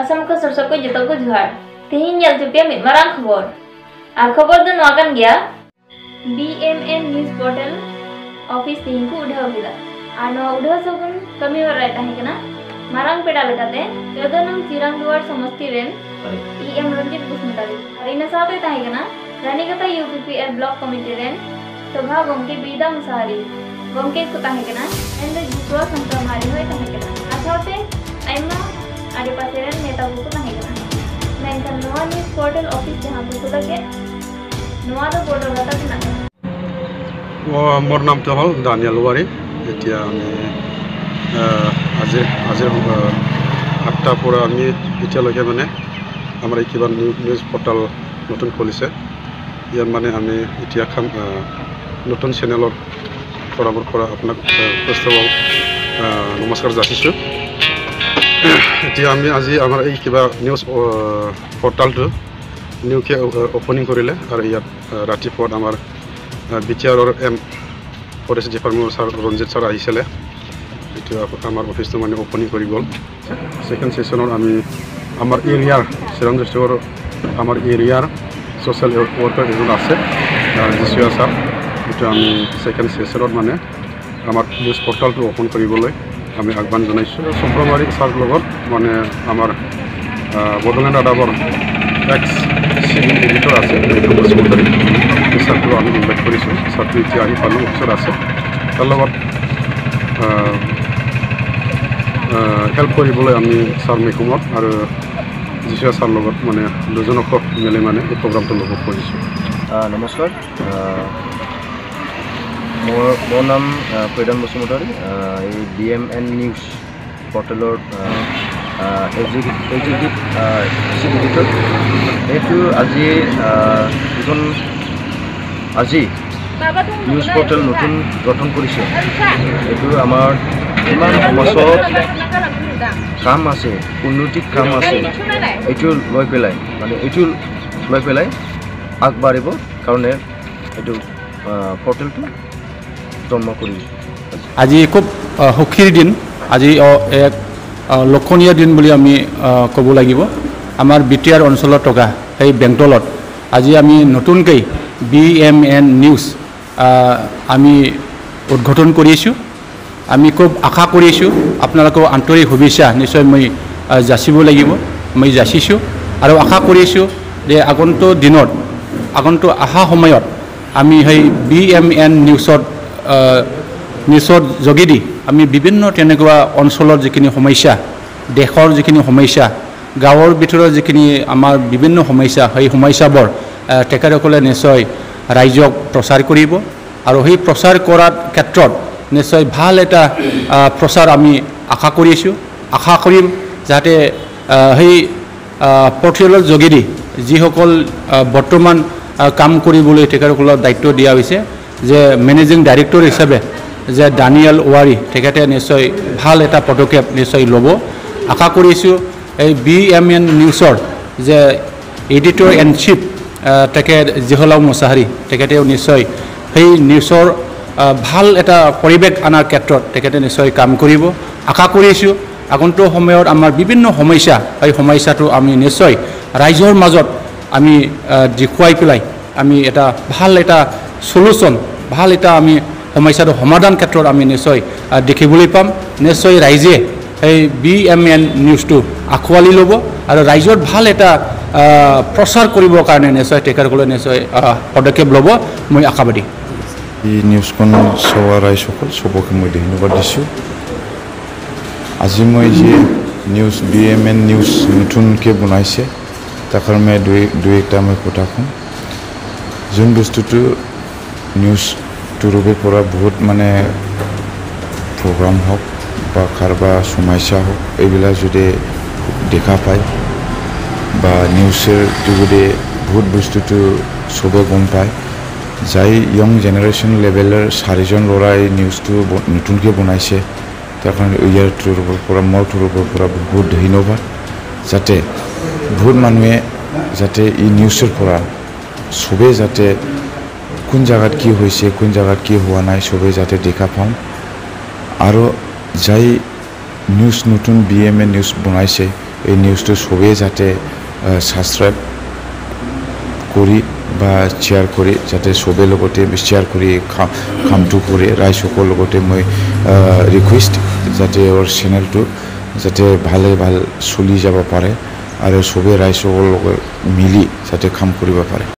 असम को सुर को जतो को जोहार तेहिन नेल चुपिया मिद मारांग खबर are खबर दो नोआ कान गया बीएमएन न्यूज़ पोर्टल ऑफिस तेहिन को उठाव किदा are नोआ उठाव सगुन कमी हराय ताहे कना मारांग पेड़ा लेकाते 14 नंग चिरांग दुआर समष्टि rain EM Ranjit Basumatary are इना साथे ताहे कना रानीकाता यूपीपीएल ब्लॉक कमिटी रेन सभा गोमके बिदा मुसाहारी गोमके को ताहे कना एंड जिसुआ संक्रमारी होय ताहे कना are साथे आयमा आड़े पासे रेन नेता को ताहे कना मेनखान नोआ न्यूज़ पोर्टल ऑफिस जहां को खुला के नोआ दो पोर्टल लाता कना। মোৰ নামটো হ'ল দানিয়েল ৱাৰী। এতিয়া আমি আজিৰ 8টাৰ পৰা আমি এতিয়ালৈকে মানে আমাৰ এই কিবা নিউজ পৰ্টেল নতুন খুলিছে, ইয়াত মানে আমি এতিয়া খাম নতুন চেনেলৰ তৰফৰ পৰা আপোনাক ফাৰ্ষ্ট অফ অল নমস্কাৰ যাচিছোঁ। এতিয়া আমি আজি আমাৰ এই কিবা নিউজ পৰ্টেলটো নিউকে অ'পেনিং কৰিলে আৰু ইয়াত ৰাতিপুৱাত আমাৰ বি টি আৰৰ এম ফৰেষ্ট ডিপাৰ্টমেণ্টৰ ছাৰ ৰঞ্জিত ছাৰ আহিছিলে, এইটো আমাৰ অফিচটো মানে অ'পেনিং কৰি গ'ল। ছেকেণ্ড ছেশ্যনত আমি আমাৰ এৰিয়াৰ চিৰাং ডিষ্ট্ৰিক্টৰ আমাৰ এৰিয়াৰ ছ'চিয়েল ৱৰ্কাৰ এজন আছে জিচুৱা ছাৰ, এইটো আমি ছেকেণ্ড ছেশ্যনত মানে আমাৰ নিউজ পৰ্টেলটো অ'পেন কৰিবলৈ আমি আহ্বান জনাইছোঁ। চম্প্ৰমাৰী ছাৰ লগত মানে আমাৰ বডোলেণ্ড ৰাডাবৰ এক্স চিভিল এডিটৰ আছে বসুমতাৰী, এই ছাৰটো আমি ইনভাইট কৰিছোঁ। ছাৰটো এতিয়া আহি পালোঁ, অফিচত আছে, তাৰ লগত হেল্প কৰিবলৈ আমি ছাৰ মেকুমত আৰু যিচুৱা ছাৰ লগত মানে দুজনক মিলি মানে এই প্ৰগ্ৰামটো ল'ব খুজিছোঁ। নমস্কাৰ, মোৰ নাম প্ৰদান বসুমতাৰী, এই বি এম এন নিউজ পৰ্টেলৰ এক্সিকিউটিভ চিফ এডিটৰ। এইটো আজি যিখন আজি নিউজ পৰ্টেল নতুন গঠন কৰিছে, এইটো আমাৰ যিমান সমাজত কাম আছে, উন্নতিৰ কাম আছে, এইটো লৈ পেলাই মানে এইটো লৈ পেলাই আগবাঢ়িব কাৰণে এইটো পৰ্টেলটো জন্ম কৰি আজি খুব সুখীৰ দিন, আজি এক লক্ষণীয় দিন বুলি আমি ক'ব লাগিব। আমাৰ বি টি আৰ অঞ্চলত থকা সেই বেংতলত আজি আমি নতুনকৈ বি এম এন নিউজ আমি উদ্ঘাটন কৰিছোঁ। আমি খুব আশা কৰিছোঁ আপোনালোকৰ আন্তৰিক শুভেচ্ছা নিশ্চয় মই যাচিব লাগিব, মই যাচিছোঁ আৰু আশা কৰিছোঁ যে আগন্তুক দিনত আগন্তুক অহা সময়ত আমি সেই বি এম এন নিউজত নিউজৰ যোগেদি আমি বিভিন্ন তেনেকুৱা অঞ্চলৰ যিখিনি সমস্যা, দেশৰ যিখিনি সমস্যা, গাঁৱৰ ভিতৰত যিখিনি আমাৰ বিভিন্ন সমস্যা, সেই সমস্যাবোৰ তেখেতসকলে নিশ্চয় ৰাইজক প্ৰচাৰ কৰিব আৰু সেই প্ৰচাৰ কৰাৰ ক্ষেত্ৰত নিশ্চয় ভাল এটা প্ৰচাৰ আমি আশা কৰিছোঁ। আশা কৰিম যাতে সেই পৰ্টেলৰ যোগেদি যিসকল বৰ্তমান কাম কৰিবলৈ তেখেতসকলক দায়িত্ব দিয়া হৈছে যে মেনেজিং ডাইৰেক্টৰ হিচাপে যে দানিয়েল ৱাৰী, তেখেতে নিশ্চয় ভাল এটা পদক্ষেপ নিশ্চয় ল'ব। আশা কৰিছোঁ এই বি এম এন নিউজৰ যে এডিটৰ এণ্ড চিফ তেখেত জিহলাও মুছাহাৰী, তেখেতেও নিশ্চয় সেই নিউজৰ ভাল এটা পৰিৱেশ অনাৰ ক্ষেত্ৰত তেখেতে নিশ্চয় কাম কৰিব। আশা কৰিছোঁ আগন্তুক সময়ত আমাৰ বিভিন্ন সমস্যা, সেই সমস্যাটো আমি নিশ্চয় ৰাইজৰ মাজত আমি দেখুৱাই পেলাই আমি এটা ভাল এটা চলুশ্যন, ভাল এটা আমি সমস্যাটো সমাধান ক্ষেত্ৰত আমি নিশ্চয় দেখিবলৈ পাম। নিশ্চয় ৰাইজে এই বি এম এন নিউজটো আঁকোৱালি ল'ব আৰু ৰাইজত ভাল এটা প্ৰচাৰ কৰিবৰ কাৰণে নিশ্চয় তেখেতসকলে নিশ্চয় পদক্ষেপ ল'ব, মই আশাবাদী। এই নিউজখন চোৱা ৰাইজসকল চবকে মই ধন্যবাদ দিছোঁ। আজি মই যি news B M N news নতুনকৈ বনাইছে তাৰ কাৰণে দুই এটা মই কথা ক'ম। যোন বস্তুটো নিউজ তৰফৰ পৰা বহুত মানে প্ৰগ্ৰাম হওক বা কাৰোবাৰ সমস্যা হওক, এইবিলাক যদি দেখা পায় বা নিউজৰ যোগেদি বহুত বস্তুটো চবে গম পায়। যাই য়ং জেনেৰেশ্যন লেভেলৰ চাৰিজন ল'ৰাই নিউজটো নতুনকৈ বনাইছে, তাৰ কাৰণে ইয়াৰ তৰফৰ পৰা মোৰ তৰফৰ পৰা বহুত ধন্যবাদ, যাতে বহুত মানুহে যাতে এই নিউজৰ পৰা চবেই যাতে কোন জেগাত কি হৈছে, কোন জেগাত কি হোৱা নাই চবেই যাতে দেখা পাওঁ। আৰু যাই নিউজ নতুন বি এম এ নিউজ বনাইছে এই নিউজটো চবেই যাতে ছাবস্ক্ৰাইব কৰি বা শ্বেয়াৰ কৰি, যাতে চবেই লগতে শ্বেয়াৰ কৰি কামটো কৰে। ৰাইজসকলৰ লগতে মই ৰিকুৱেষ্ট যাতে ওৰ চেনেলটো যাতে ভালে ভাল চলি যাব পাৰে আৰু চবেই ৰাইজসকলৰ লগত মিলি যাতে কাম কৰিব পাৰে।